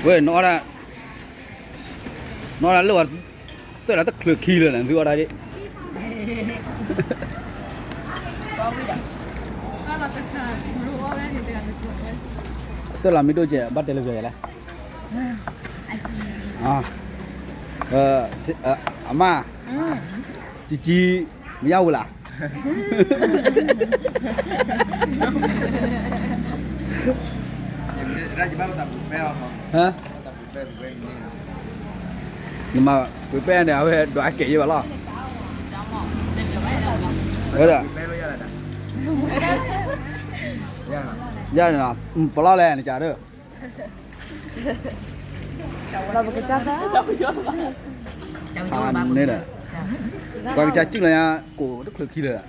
ဝဲ နအီၣ်ဒၣ်, နအီၣ်ဒၣ်လၢဝဲ, သၢလၢတချုးခံလၢာ်န့ၣ် သုအီၣ်ဒၣ်ဒ်, သၢလၢမ့ၢ်ဒိၣ်ကဲ ဘၣ်တဲလၢပျီယလဲၣ်, အမါ, ကကံ, မယါဝူလၢ နမၤပှ့ၤပဲၢ်န့ၣ် အဝဲဒွးကဲးယဲၢ်ဘၣ်လီၤ, ဝဲဒၣ်, ယၤန့ၣ်လီၤ, ပလီၢ်လဲၣ် နကၢ်ဒၢ, န့ၣ်ဒီး, ပှၤကစၢ်စုၣ်လီၤညါ ကိးတချုးခံလၢာ်,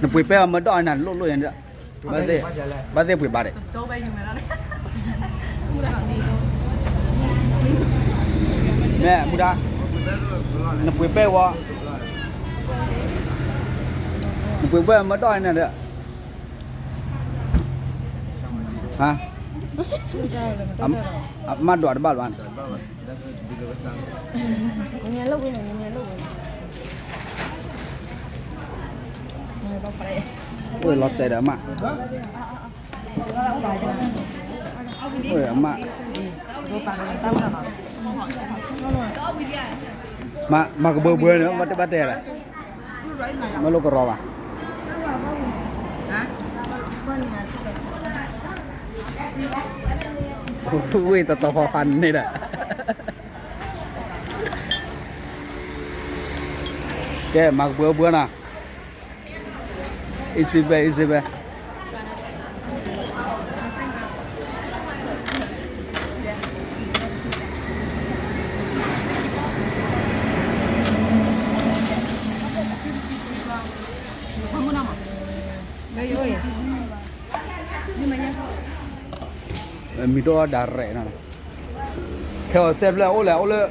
နပှ့ၤပဲၢ်အီၤမ့ၢ်ဒိၣ်န့ၣ် လိၣ်လိၣ်ညါဒီး, ဘၣ်သ့ၣ်ပှ့ၤဘၣ်ဒံး, မ့ၢ်မူဒါ, နပှ့ၤပဲၢ်ဝဲ, နပှ့ၤပဲၢ်မ့ၢ်ဒိၣ်န့ၣ်ဒီး အမါဒွးတဘၣ်လၢၤဘၣ်န့ၣ်, အိၣ်လီၤတဲာ်ဒီးအမါ, အိၣ်အမါ, မၤကဘၢဘၢန့ၣ် မ့ၢ်တဘၣ်တဲလဲၣ်, မ့ၢ်လိၣ်ကရီဘၣ်, ဝ့ၢ်တတီၤဖီဖးန့ၣ်ဒီး, ကဲ မၤကဘၢဘၢနၤ, အံၤစံးဘဲ အံၤစံးဘဲ မံၤဒိၣ်ဒီးရဲၣ်နီၤ, ခဲအီၤစဲဖျၢၣ်အိၣ်လဲၣ် အိၣ်လၢ,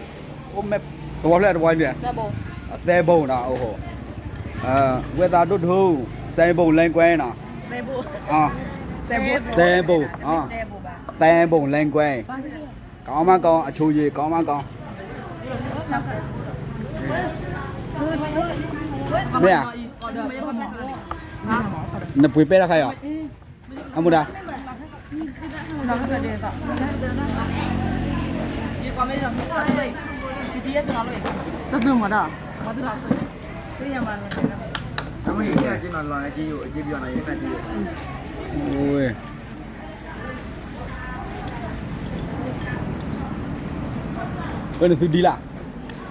အိၣ်မဲာ်သဝီဖျၢၣ်တဝီန့ၣ်, အသဲဘိနီၤ, အိၣ်, ဝဲသးဒိၣ်ထူ, စဲဘိလဲကွဲနီၤ, သဲဘိ, သဲဘိလဲကွဲ, ကီမးကီ အဆိယံၤ ကီမးကီ, မ့ၢ်ဧါ, နပှ့ၤပဲၢ်တၢ်ခါအံၤ, အမူဒါ, တဒုမၤတၢ်, ဝဲန့ၣ်သ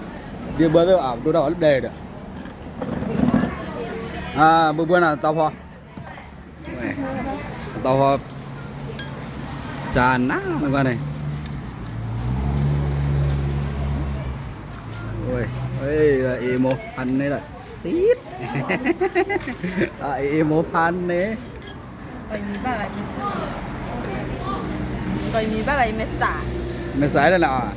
ုဒ်လၢ်, ဒ်ဘၢသၢ အဒိၣ်တၢ်အီၤလၢဒဲဒီး, ဘၢဘၢနၤတၢ်ဖီ, တၢ်ဖီ, ကနၤမ့ၢ်ဘၣ်န့ၣ်, အ့ၣ်မိၢ်ဖးန့ၣ်ဒီး, စံး, အ့ၣ်မိၢ်ဖးန့ၣ်, မ့ၢ်စးလၢနၤ,